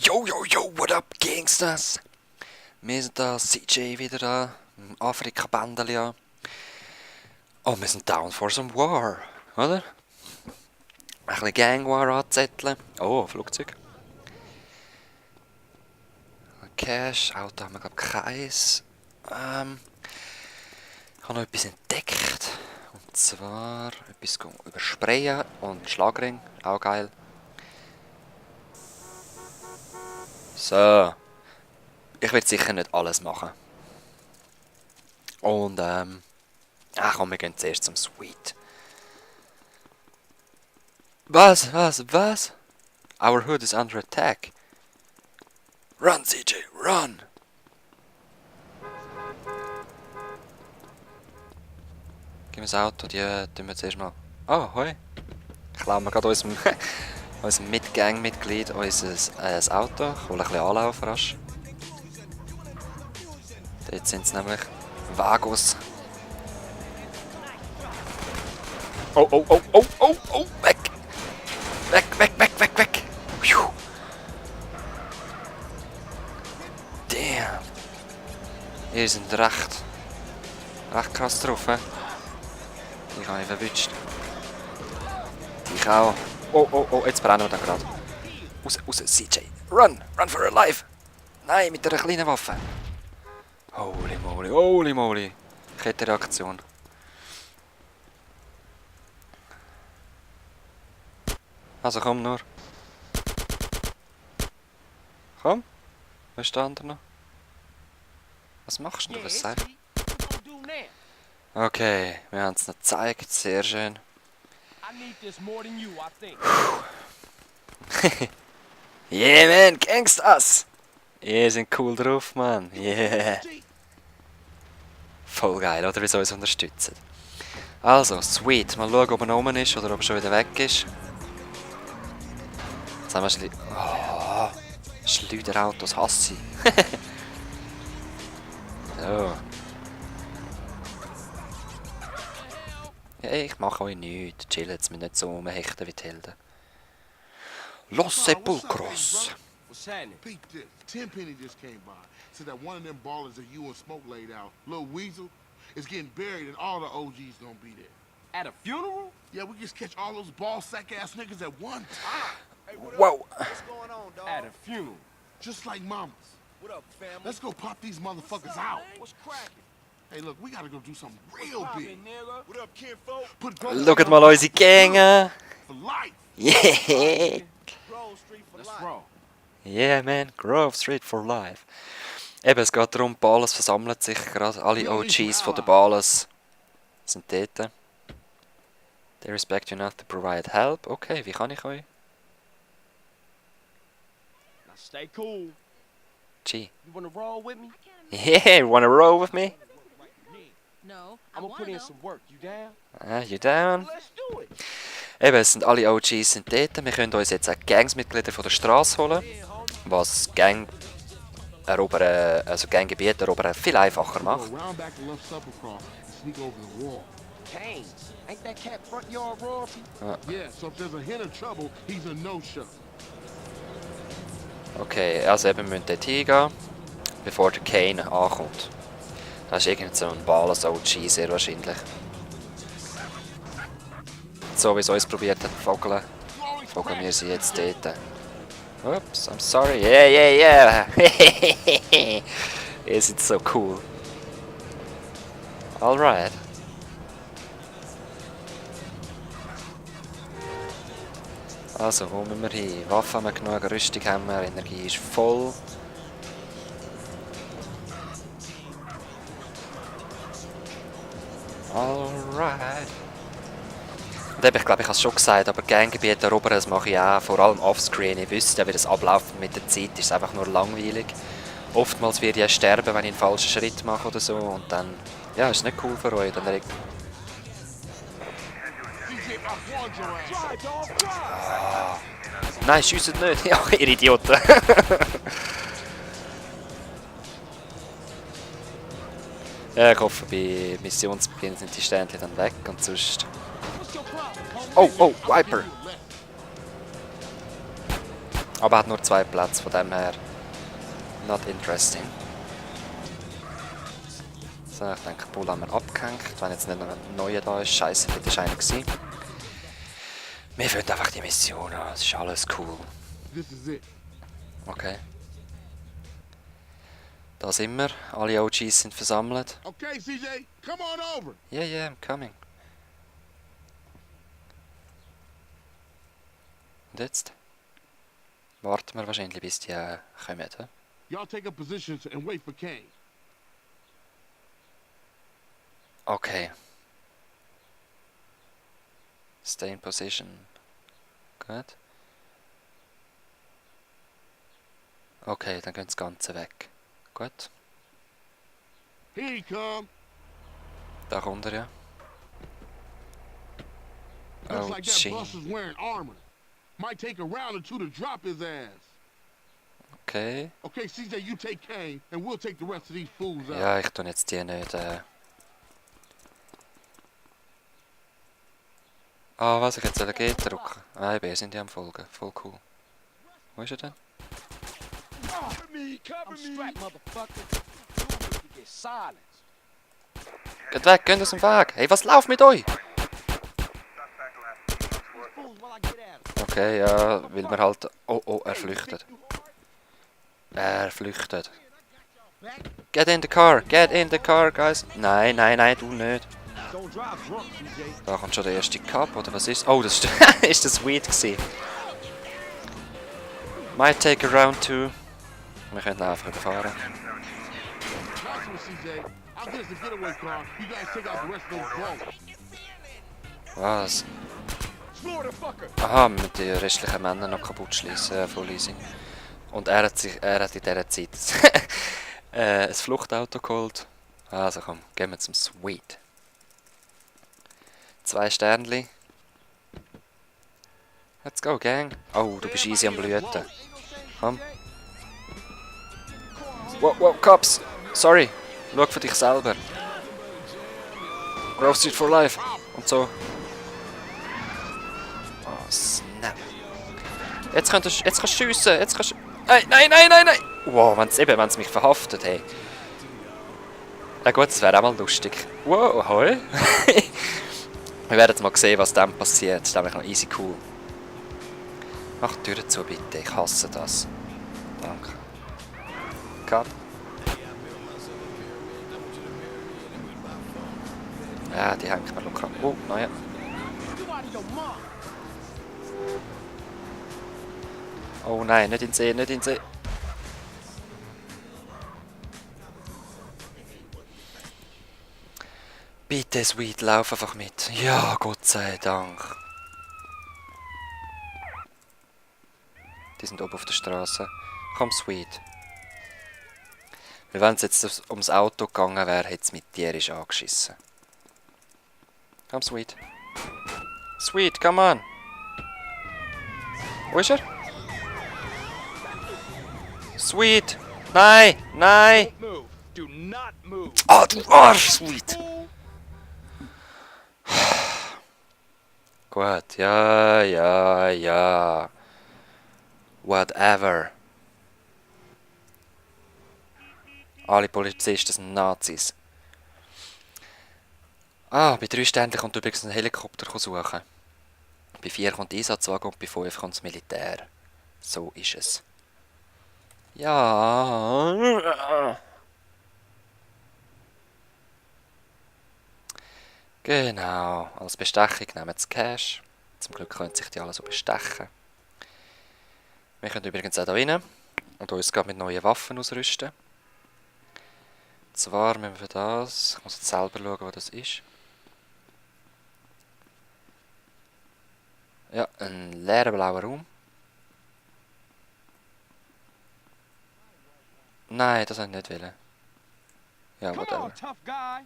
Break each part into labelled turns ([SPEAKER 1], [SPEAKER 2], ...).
[SPEAKER 1] Yo, yo, yo, what up, Gangsters? Wir sind da, CJ wieder da, Afrika-Bändeli an. Oh, wir sind down for some war, oder? Ein bisschen Gang-War anzetteln. Oh, Flugzeug. Cash, Auto haben wir glaube ich keins. Ich habe noch etwas entdeckt. Und zwar etwas übersprayen und Schlagring, auch geil. So. Ich will sicher nicht alles machen. Und komm, wir gehen zuerst zum Sweet. Was? Our hood is under attack. Run, CJ, run! Gib mir das Auto, die tun wir zuerst mal... Oh, hoi. Klauen wir gerade unserem Mitgang-Mitglied unser Auto. Ich hole ein bisschen Anlauf rasch. Dort sind es nämlich Vagos. Oh, weg! Weg! Phew. Damn. Ihr sind recht krass drauf, he? Die habe ich verwünscht. Die auch. Oh, jetzt brennen wir da gerade. Raus, CJ. Run for your life! Nein, mit einer kleinen Waffe. Holy moly. Kettenreaktion. Also komm nur. Komm. Wo ist der andere noch? Was machst du? Was sagst du? Okay, wir haben es noch gezeigt. Sehr schön. Yeah, man, Gangsters! Ihr sind cool drauf, man. Yeah. Voll geil, oder? Wie sie uns unterstützen. Also, sweet. Mal schauen, ob er oben ist oder ob er schon wieder weg ist. Jetzt haben wir Schleuderautos, hasse ich. So. Hey, ich mache euch nichts. Chillen jetzt mir nicht so rumhechten wie die Helden. Los Sepulcros.
[SPEAKER 2] Peep this. Tenpenny just came by. Said that one of them ballers that you and Smoke laid out, Lil Weasel, is getting buried and all the OGs gonna be there.
[SPEAKER 3] At a funeral?
[SPEAKER 2] Yeah, we just catch all those ball sack ass niggas at one time.
[SPEAKER 3] Hey, what
[SPEAKER 1] Whoa.
[SPEAKER 3] up? What's going on, dog? At a funeral.
[SPEAKER 2] Just like mamas.
[SPEAKER 3] What up, family?
[SPEAKER 2] Let's go pop these motherfuckers out.
[SPEAKER 3] What's cracking?
[SPEAKER 2] Hey, look, we gotta go do something real big.
[SPEAKER 3] Nigga? What up, kinfolk?
[SPEAKER 2] Put
[SPEAKER 1] Schaut mal unsere Gänge.
[SPEAKER 2] for life.
[SPEAKER 1] Yeah.
[SPEAKER 3] Grove Street for
[SPEAKER 2] Let's
[SPEAKER 3] life.
[SPEAKER 2] roll.
[SPEAKER 1] Yeah, man. Grove Street for life. Eben, es geht darum, Ballers versammeln sich gerade. Alle OGs von der Ballers sind dort. They respect you enough to provide help. Okay, wie kann ich euch?
[SPEAKER 3] Now stay cool.
[SPEAKER 1] Gee.
[SPEAKER 3] You wanna roll with me?
[SPEAKER 1] Yeah, wanna roll with me?
[SPEAKER 4] No,
[SPEAKER 3] I'm gonna put in some work. You down?
[SPEAKER 1] You down?
[SPEAKER 3] Let's do it.
[SPEAKER 1] Eben, es sind alle OGs sind dort. Wir können uns jetzt auch Gangsmitglieder von der Straße holen, was Ganggebiete erobern viel einfacher
[SPEAKER 2] Go
[SPEAKER 1] macht.
[SPEAKER 2] around back to left Sepulcros and sneak over the wall.
[SPEAKER 3] Kane, ain't that cat front yard royalty?
[SPEAKER 2] Yeah, so if there's a hint of trouble, he's a no-show.
[SPEAKER 1] Okay, also eben, wir müssen dort hingehen, bevor der Kane ankommt. Das ist irgend so ein Ballers OG, sehr wahrscheinlich. So wie es uns probiert hat, vogeln wir sie jetzt dort. Ups, I'm sorry. Yeah. Ihr seid so cool. Alright. Also, wo müssen wir hin? Waffen haben wir genug, Rüstung haben wir, Energie ist voll. Alright. Und eben, ich glaube, ich habe es schon gesagt, aber Ganggebiete erobern, das mache ich auch, vor allem offscreen. Ihr wisst ja, wie das abläuft mit der Zeit, ist es einfach nur langweilig. Oftmals werde ich sterben, wenn ich einen falschen Schritt mache oder so, und dann, ja, ist nicht cool für euch. Dann
[SPEAKER 2] CJ, I warned your ass.
[SPEAKER 3] Drive, dog, drive.
[SPEAKER 1] Nein, schiesset nicht! Ja, ihr Idioten! Ja, ich hoffe, bei Missionsbeginn sind die Sternchen dann weg und sonst...
[SPEAKER 3] What's your problem, homie?
[SPEAKER 1] Oh, Viper! Aber er hat nur 2 Plätze, von dem her not interesting. So, ich denke, Bull haben wir abgehängt. Wenn jetzt nicht noch ein neuer da ist, scheiße, das war einer gewesen. Wir führen einfach die Mission an, es ist alles cool.
[SPEAKER 2] This is it.
[SPEAKER 1] Okay. Da sind wir, alle OGs sind versammelt.
[SPEAKER 2] Okay, CJ, come on over.
[SPEAKER 1] Yeah, yeah, I'm coming. Und jetzt? Warten wir wahrscheinlich, bis die kommen, hä?
[SPEAKER 2] Y'all take up positions and wait for Kane.
[SPEAKER 1] Okay. Stay in position. Gut. Okay, dann geht das Ganze weg. Gut.
[SPEAKER 2] Here he come.
[SPEAKER 1] Da kommt er ja.
[SPEAKER 2] Looks
[SPEAKER 1] Oh,
[SPEAKER 2] like that
[SPEAKER 1] shit.
[SPEAKER 2] bus is wearing armor. Might take a round or two to drop his ass.
[SPEAKER 1] Okay.
[SPEAKER 2] Okay, CJ, you take Kane, and we'll take the rest of these fools out.
[SPEAKER 1] Ja, ich tue jetzt die nicht. Ah, was? Ich jetzt soll G drücken. Ah, B sind die am Folgen. Voll cool. Wo ist er denn?
[SPEAKER 3] Cover me, cover me. I'm strapped, motherfucker. You get silenced.
[SPEAKER 1] Geht weg, geht aus dem Weg. Hey, was läuft mit euch?
[SPEAKER 3] Fools while I get at 'em.
[SPEAKER 1] Okay, ja, weil wir halt... Oh, oh, er flüchtet. Er flüchtet. Get in the car, guys. Nein, nein, nein, du nicht.
[SPEAKER 3] Don't drive drunk, CJ.
[SPEAKER 1] Da kommt schon der erste Cup, oder was ist? Oh, das ist, ist das Weed gewesen. Might take a round 2. Wir können einfach überfahren.
[SPEAKER 2] Nice one, CJ. I'll get us a getaway car. You guys take out the rest of those boats.
[SPEAKER 1] Was?
[SPEAKER 3] Explore the fucker.
[SPEAKER 1] Aha, mit den restlichen Männern noch kaputt schließen, ja, voll easy. Und er hat in dieser Zeit ein Fluchtauto geholt. Also komm, gehen wir zum Sweet. 2 Sternli. Let's go, Gang. Oh, du bist easy am Blüten. Komm. Wow, wow, Cops! Sorry. Schau für dich selber. Grove Street for life. Und so. Oh, snap. Jetzt kannst du schiessen. Jetzt kannst du... Nein, nein, nein, nein, nein! Wow, wenn es mich verhaftet, hey. Na gut, das wäre auch mal lustig. Wow, hoi. Wir werden jetzt mal sehen, was dann passiert. Das ist nämlich noch easy cool. Mach die Tür zu, bitte. Ich hasse das. Danke. Cut. Ja, die hängt mir locker. Oh, naja. Oh nein, nicht in den See, nicht in den See. Bitte, Sweet, lauf einfach mit. Ja, Gott sei Dank. Die sind oben auf der Straße. Komm, Sweet. Wenn es jetzt ums Auto gegangen wäre, hätte es mit dir angeschissen. Komm, Sweet. Sweet, come on. Wo ist er? Sweet. Nein, nein.
[SPEAKER 3] Don't move. Do not move.
[SPEAKER 1] Ah, du Arsch, Sweet. Gut, ja, ja, ja. Whatever. Alle Polizisten sind Nazis. Ah, bei 3 Ständen kommt übrigens ein Helikopter suchen. Bei 4 kommt der Einsatzwagen und bei 5 kommt das Militär. So ist es. Ja. Genau, als Bestechung nehmen sie Cash. Zum Glück können sich die alle so bestechen. Wir können übrigens auch da rein und uns gerade mit neuen Waffen ausrüsten. Zwar müssen wir das... Ich muss jetzt selber schauen, wo das ist. Ja, ein leerer blauer Raum. Nein, das wollte ich nicht wollen. Ja,
[SPEAKER 3] Come
[SPEAKER 1] whatever.
[SPEAKER 3] on, tough guy.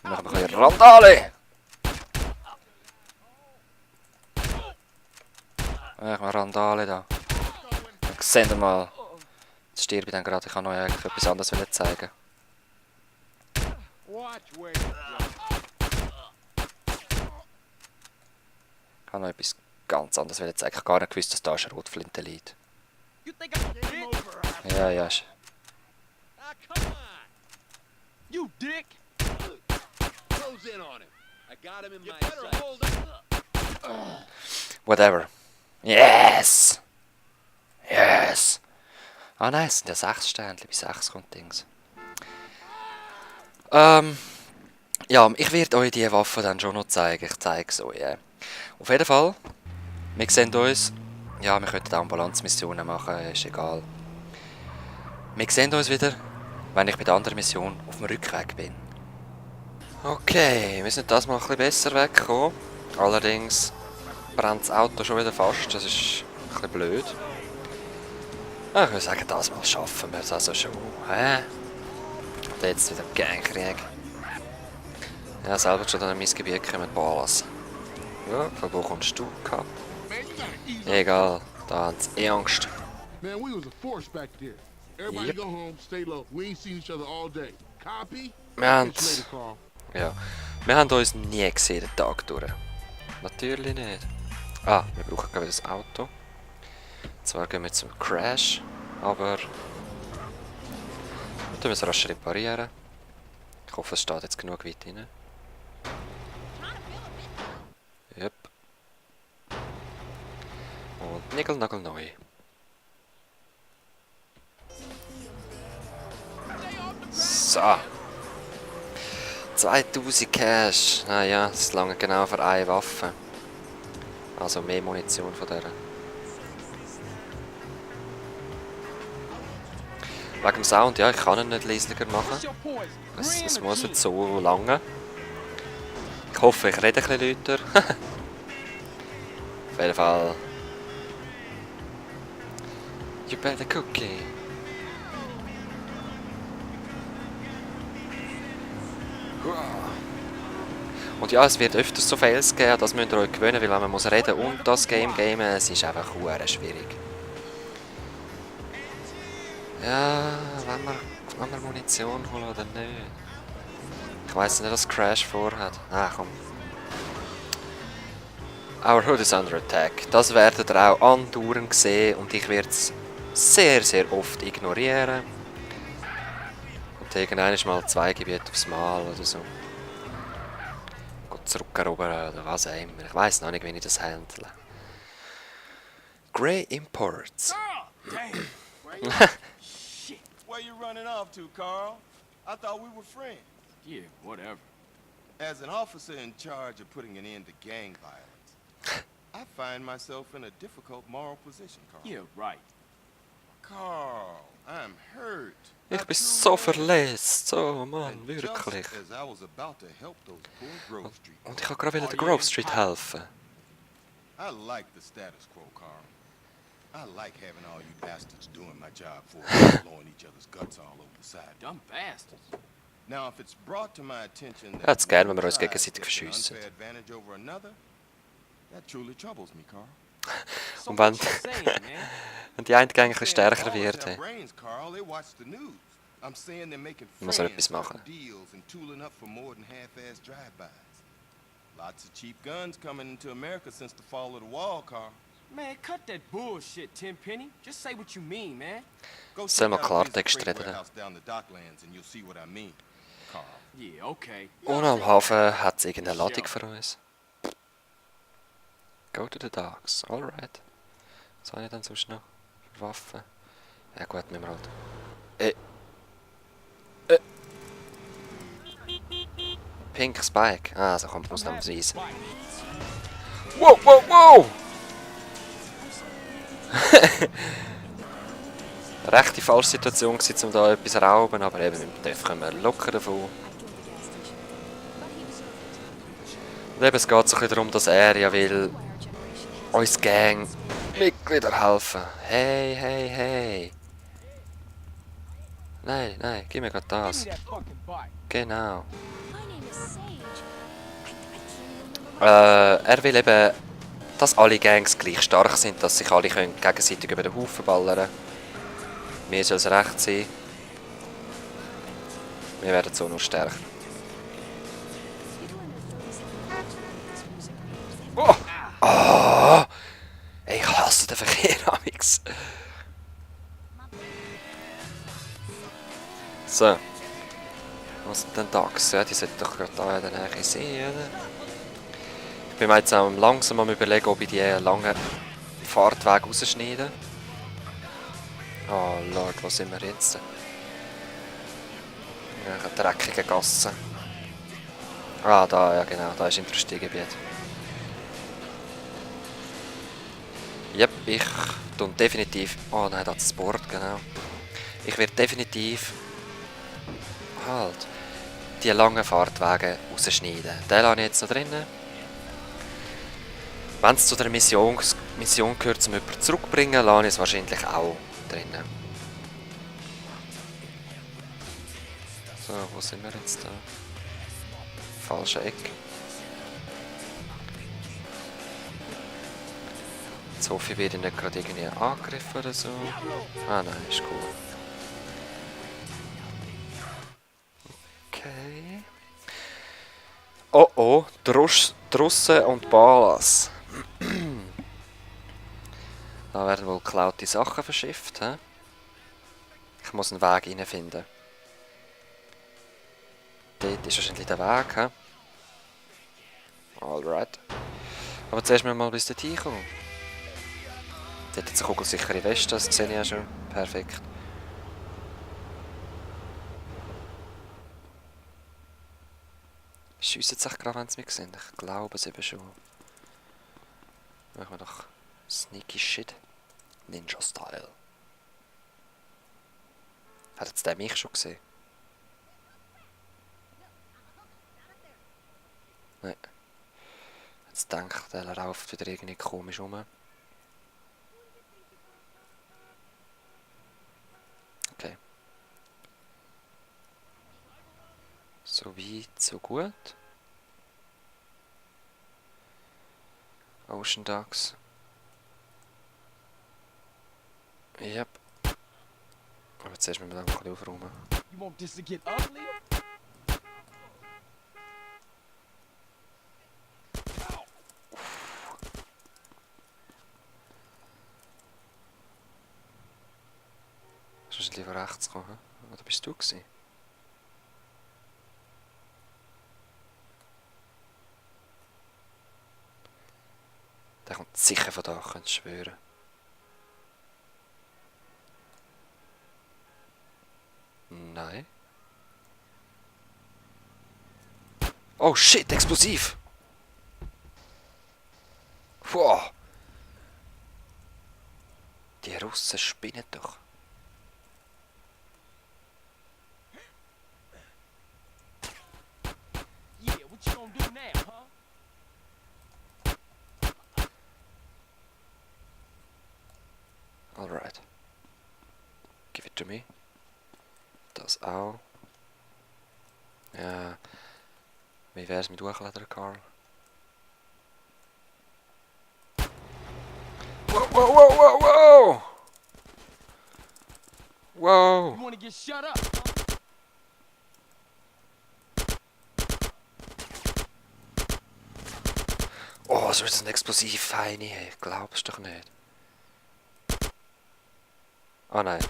[SPEAKER 1] Wir machen ein bisschen Randale! Ich mache Randale da. Dann sehen wir mal. Jetzt stirbe ich dann gerade. Ich kann euch eigentlich etwas anderes zeigen.
[SPEAKER 2] Watch where you go.
[SPEAKER 1] Ich kann noch etwas ganz anderes zeigen. Ich habe gar nicht gewusst, dass da eine Schrotflinte liegt.
[SPEAKER 3] You think I'm a dick?
[SPEAKER 1] Ja, ja.
[SPEAKER 3] Ah, come on. You dick. Close in on him. I got him in my sights. Hold up.
[SPEAKER 1] Whatever. Yes! Yes! Ah nein, es sind ja 6 Sternchen, bei 6 kommt Dings. Ja, ich werde euch diese Waffe dann schon noch zeigen. Ich zeige es euch. Auf jeden Fall, wir sehen uns. Ja, wir könnten auch Ambulanzmissionen machen, ist egal. Wir sehen uns wieder, wenn ich bei der anderen Mission auf dem Rückweg bin. Okay, wir sind das mal ein bisschen besser weggekommen. Allerdings brennt das Auto schon wieder fast, das ist ein bisschen blöd. Ich würde sagen, das mal schaffen wir es also schon. Und jetzt wieder Gangkrieg. Ja, selber schon in mein Gebiet kommen Ballas. Ja, von wo kommst du, Cup?
[SPEAKER 2] Man, you gotta ease up.
[SPEAKER 1] Egal, da haben sie Angst.
[SPEAKER 2] Man, we was a force back there. Everybody
[SPEAKER 1] Yep.
[SPEAKER 2] go home, stay low. We ain't seen each other all day. Copy?
[SPEAKER 1] Wir haben
[SPEAKER 2] Catch you later, Carl.
[SPEAKER 1] ja, wir haben uns nie gesehen den Tag durch. Natürlich nicht. Ah, wir brauchen gerade das Auto. Zwar gehen wir zum Crash, aber wir tun es rasch reparieren. Ich hoffe, es steht jetzt genug weit rein. Yep. Und Nickel-Nagel-Neu. So. 2000 Cash. Naja, das lange genau für eine Waffe. Also mehr Munition von der. Wegen dem Sound, ja, ich kann ihn nicht leislicher machen.
[SPEAKER 3] What's your poison?
[SPEAKER 1] Es muss nicht so lange. Ich hoffe, ich rede ein bisschen lauter. Auf jeden Fall. You better cookie. Und ja, es wird öfters so Fails geben, das müsst ihr euch gewöhnen, weil wenn man muss reden und das Game gamen, es ist einfach hure schwierig. Ja, wenn wir Munition holen oder nicht. Ich weiss nicht, was Crash vorhat. Ah, komm. Our hood is under attack. Das werdet ihr auch andauernd sehen und ich werde es sehr, sehr oft ignorieren. Und irgendwann mal 2 Gebiete aufs Mal oder so. Geht zurückerobern oder was auch immer. Ich weiss noch nicht, wie ich das handle. Grey Imports.
[SPEAKER 5] Damn! Shit! Where you running off to, Carl? I thought we were friends.
[SPEAKER 3] Yeah, whatever.
[SPEAKER 5] As an officer in charge of putting an end to gang violence, I find myself in a difficult moral position, Carl.
[SPEAKER 3] Yeah, right.
[SPEAKER 5] Carl, I'm hurt.
[SPEAKER 1] Ich
[SPEAKER 5] I
[SPEAKER 1] bin
[SPEAKER 5] truly
[SPEAKER 1] so
[SPEAKER 5] am.
[SPEAKER 1] verletzt. Oh Mann,
[SPEAKER 5] And
[SPEAKER 1] wirklich.
[SPEAKER 5] just as I was about to help those poor Grove Street
[SPEAKER 1] Und ich kann gerade wieder
[SPEAKER 5] Oh,
[SPEAKER 1] der
[SPEAKER 5] yeah.
[SPEAKER 1] Grove Street helfen.
[SPEAKER 5] I like the status quo, Carl. I like having all you bastards doing my job for me, blowing each other's guts all over the side.
[SPEAKER 3] Dumb bastards.
[SPEAKER 5] Now, if it's brought to my attention that
[SPEAKER 1] Ja, es gern, wenn wir
[SPEAKER 5] one
[SPEAKER 1] uns
[SPEAKER 5] side
[SPEAKER 1] gegenseitig
[SPEAKER 5] gets an
[SPEAKER 1] verschiessen.
[SPEAKER 5] unfair advantage over another, that truly troubles me, Carl.
[SPEAKER 3] So
[SPEAKER 1] Und wenn,
[SPEAKER 3] what you saying, man?
[SPEAKER 1] wenn die eine Gang ein bisschen
[SPEAKER 5] Saying
[SPEAKER 1] stärker
[SPEAKER 5] ballers
[SPEAKER 1] wird,
[SPEAKER 5] have
[SPEAKER 1] hey.
[SPEAKER 5] brains, Carl. They watch the news. I'm saying they're making
[SPEAKER 1] Muss er
[SPEAKER 5] friends,
[SPEAKER 1] etwas machen.
[SPEAKER 5] cutting deals, and tooling up for more than half-ass drive-bys. Lots of cheap guns coming into America since the fall of the wall, Carl.
[SPEAKER 3] Man, cut that bullshit, Tenpenny. Just say what you mean, man.
[SPEAKER 5] Go
[SPEAKER 1] Soll
[SPEAKER 5] check
[SPEAKER 1] mal
[SPEAKER 5] out
[SPEAKER 1] Klartext
[SPEAKER 5] Laser Freight
[SPEAKER 1] reden,
[SPEAKER 5] Warehouse down the Docklands and you'll see what I mean, Carl.
[SPEAKER 3] Yeah, okay.
[SPEAKER 1] Und am Hafen hat es irgendeine Ladung für uns. Go to the docks, alright. Was habe ich dann sonst noch für Waffen? Ja gut, müssen wir halt... Pink Spike. Ah, so kommt ausnahmsweise. Wow, wow, wow! Rechte falsche Situation gewesen, um da etwas zu rauben, aber eben mit dem Def kommen wir locker davon. Und eben, es geht so ein bisschen darum, dass er ja will uns Gang-Mitglieder helfen. Hey, hey, hey. Nein, nein, gib mir gerade
[SPEAKER 3] Give
[SPEAKER 1] das.
[SPEAKER 3] me that fucking bike.
[SPEAKER 1] Genau.
[SPEAKER 4] My name is Sage.
[SPEAKER 1] Er will eben, dass alle Gangs gleich stark sind, dass sich alle können gegenseitig über den Haufen ballern. Mir soll es recht sein. Wir werden so noch stärker. Oh! Oh! Ich hasse den Verkehr, Amix. So. Was sind denn Tags? Ja, die sollten doch gerade da in der Nähe sein, oder? Ich bin mir jetzt auch langsam am überlegen, ob ich die langen Fahrtwege rausschneide. Oh Lord, wo sind wir jetzt? Ja, eine dreckige Gasse. Ah, da, ja genau, da ist Industriegebiet. Yep, ich tue definitiv... Oh nein, das ist das Board, genau. Ich werde definitiv... Halt. Die langen Fahrtwege rausschneiden. Den lasse ich jetzt noch drinnen. Wenn es zu der Mission gehört, zum jemanden zurückbringen, lasse ich es wahrscheinlich auch drinnen. So, wo sind wir jetzt da? Falsche Ecke. Jetzt hoffe ich, werde nicht gerade irgendwie angegriffen oder so. Ah nein, ist cool. Okay. Oh oh, Drusse und Balas. Da werden wohl geklaute Sachen verschifft. He? Ich muss einen Weg reinfinden. Dort ist wahrscheinlich der Weg. He? Alright. Aber zuerst müssen wir mal bis dorthin kommen. Dort hat es eine kugelsichere Weste, das sehe ich ja schon. Perfekt. Schiessen sich gerade, wenn sie mich sehen? Ich glaube es eben schon. Machen wir doch Sneaky Shit. Ninja Style. Hat jetzt der mich schon gesehen? Nein. Jetzt denkt der rauft wieder irgendwie komisch rum. Okay. So weit, so gut. Ocean Ducks. Yep. Aber zuerst müssen wir dann ein bisschen aufräumen.
[SPEAKER 3] You want this to get ugly?
[SPEAKER 1] Sonst lieber rechts kommen. Oder bist du gewesen? Der kommt sicher von da, könnt ihr schwören. Nein. Oh shit, explosiv! Wow! Die Russen spinnen doch.
[SPEAKER 3] Yeah, what you gonna do now, huh?
[SPEAKER 1] Alright. Give it to me. Das auch. Ja. Wie wär's mit Hochlader, Karl? Wow, wow, wow, wow, wow! Wow!
[SPEAKER 3] You wanna get shut up, huh?
[SPEAKER 1] Oh, so ist ein explosiv feine, hey. Glaubst doch nicht. Oh nein.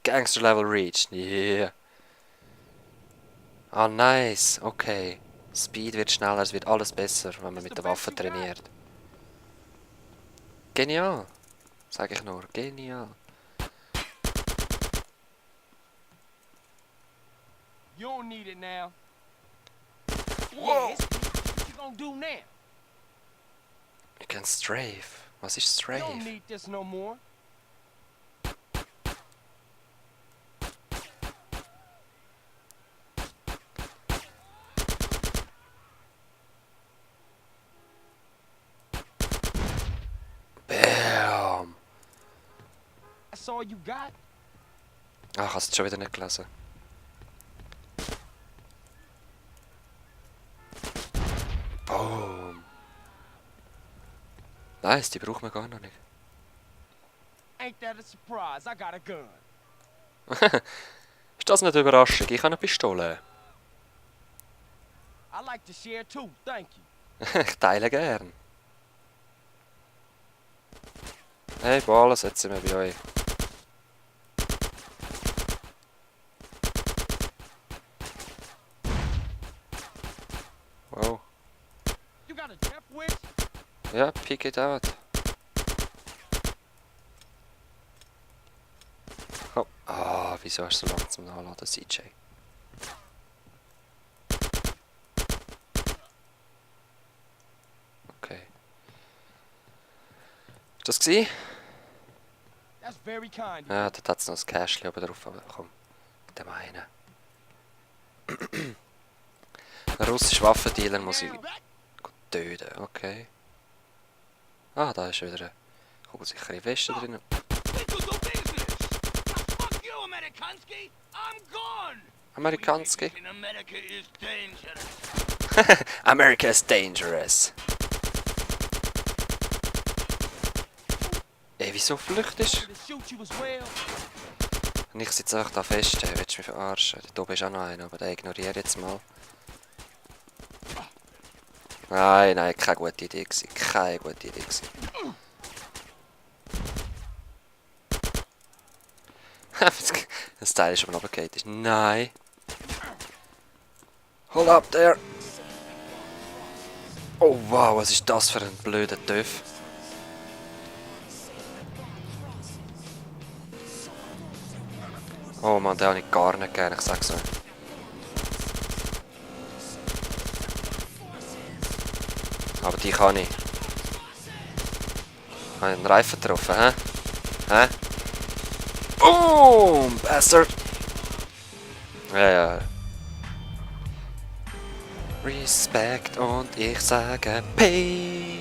[SPEAKER 1] Gangster Level reached. Yeah. Ah, nice. Okay. Speed wird schneller, es wird alles besser, wenn man mit der Waffe trainiert. Genial. Sag ich nur. Genial.
[SPEAKER 3] You don't need it now.
[SPEAKER 1] Whoa.
[SPEAKER 3] Yes. What you gonna do now?
[SPEAKER 1] You can strafe. Was ist
[SPEAKER 3] You don't
[SPEAKER 1] strafe?
[SPEAKER 3] need this no more.
[SPEAKER 1] Bam.
[SPEAKER 3] That's all you got?
[SPEAKER 1] Ach, hast du schon wieder nicht gelesen? Boom. Nice, die brauchen wir gar noch nicht.
[SPEAKER 3] Ain't that a surprise? I got a gun.
[SPEAKER 1] Ist das nicht überraschend? Ich habe eine Pistole.
[SPEAKER 3] I like to share too, thank you.
[SPEAKER 1] Ich teile gern. Hey, Bala, setzen wir bei euch.
[SPEAKER 3] got a death wish?
[SPEAKER 1] Ja, pick it out. Oh. Ah, wieso hast du so lange zum Nachladen, CJ? Okay. Ist das gsi?
[SPEAKER 3] That's very kind.
[SPEAKER 1] Ja, dort hat es noch ein Kästchen oben drauf, aber komm, mit dem einen. Ein russischer Waffendealer muss ich töten, okay. Ah, da ist wieder eine kugelsichere Weste drin. Amerikanski? America is dangerous. Ey, wieso flüchtest du? Und ich sitze einfach da fest, ey, willst du mich verarschen? Da oben ist auch noch einer, aber den ignoriere jetzt mal. Nein, nein, keine gute Idee gewesen. Keine gute Idee gewesen. Das Teil ist aber noch runtergefallen. Nein. Hold up there. Oh wow, was ist das für ein blöder Töff? Oh Mann, den habe ich gar nicht gerne, ich sag's euch. Aber die kann ich. Habe ich einen Reifen getroffen, hä? Hä? Boom! Bastard! Ja, ja. Respekt und ich sage Peace!